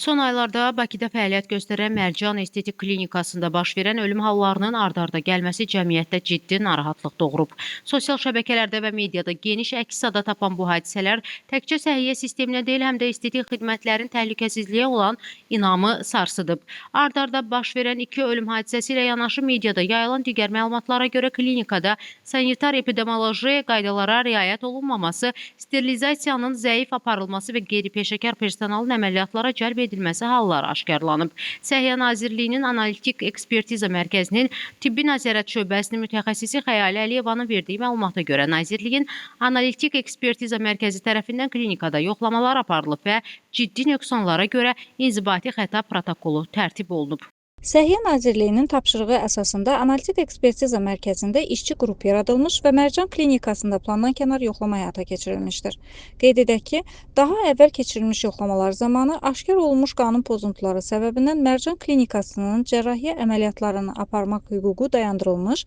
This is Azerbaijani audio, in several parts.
Son aylarda Bakıda fəaliyyət göstərən Mərcan Estetik Klinikasında baş verən ölüm hallarının ard-arda gəlməsi cəmiyyətdə ciddi narahatlıq doğurub. Sosial şəbəkələrdə və mediada geniş əks-səda tapan bu hadisələr təkcə səhiyyə sisteminə deyil, həm də estetik xidmətlərin təhlükəsizliyə olan inamı sarsıdıb. Ard-arda baş verən iki ölüm hadisəsi ilə yanaşı mediada yayılan digər məlumatlara görə klinikada sanitar epidemioloji qaydalara riayət olunmaması, sterilizasiyanın zəif aparılması və qeyri-peşəkar personalın əməliyyatlara cəlb edilməsi halları aşkarlanıb. Səhiyyə Nazirliyinin Analitik Ekspertiza Mərkəzinin Tibbi Nəzarət Şöbəsinin mütəxəssisi Xəyali Əliyevanın verdiyi məlumata görə Nazirliyin Analitik Ekspertiza Mərkəzi tərəfindən klinikada yoxlamalar aparılıb və ciddi nöqsanlara görə inzibati xəta protokolu tərtib olunub. Səhiyyə Nazirliyinin tapşırığı əsasında Analitik Ekspertiza Mərkəzində işçi qrup yaradılmış və Mərcan Klinikasında plandan kənar yoxlama həyata keçirilmişdir. Qeyd edək ki, daha əvvəl keçirilmiş yoxlamalar zamanı aşkar olunmuş qanun pozuntuları səbəbindən Mərcan Klinikasının cərrahiyyə əməliyyatlarını aparmaq hüququ dayandırılmış,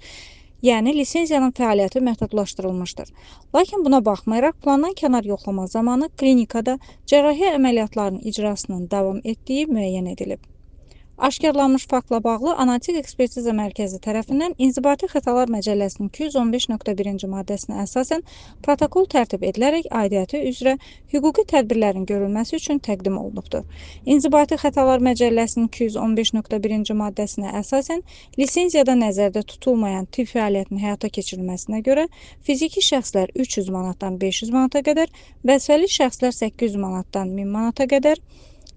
yəni lisenziyanın fəaliyyəti məhdudlaşdırılmışdır. Lakin buna baxmayaraq plandan kənar yoxlama zamanı klinikada cərrahiyyə əməliyyatlarının icrasının davam etdiyi müəyyən edilib. Aşkarlanmış faktla bağlı Analitik Ekspertiza Mərkəzi tərəfindən İnzibati Xətalar Məcəlləsinin 215.1-ci maddəsinə əsasən protokol tərtib edilərək aidiyyəti üzrə hüquqi tədbirlərin görülməsi üçün təqdim olunubdur. İnzibati Xətalar Məcəlləsinin 215.1-ci maddəsinə əsasən lisenziyada nəzərdə tutulmayan tibb fəaliyyətinin həyata keçirilməsinə görə fiziki şəxslər 300 manatdan 500 manata qədər, vəzifəli şəxslər 800 manatdan 1000 manata qədər,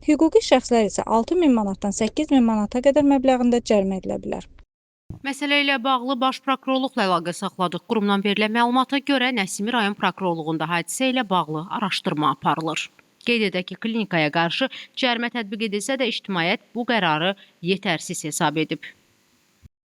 hüquqi şəxslər isə 6000 manatdan 8000 manata qədər məbləğində cərimə edilə bilər. Məsələ ilə bağlı Baş Prokurorluqla əlaqə saxladıq. Qurumdan verilən məlumata görə Nəsimi rayon prokurorluğunda hadisə ilə bağlı araşdırma aparılır. Qeyd edək ki, klinikaya qarşı cərimə tətbiq edilsə də ictimaiyyət bu qərarı yetərsiz hesab edib.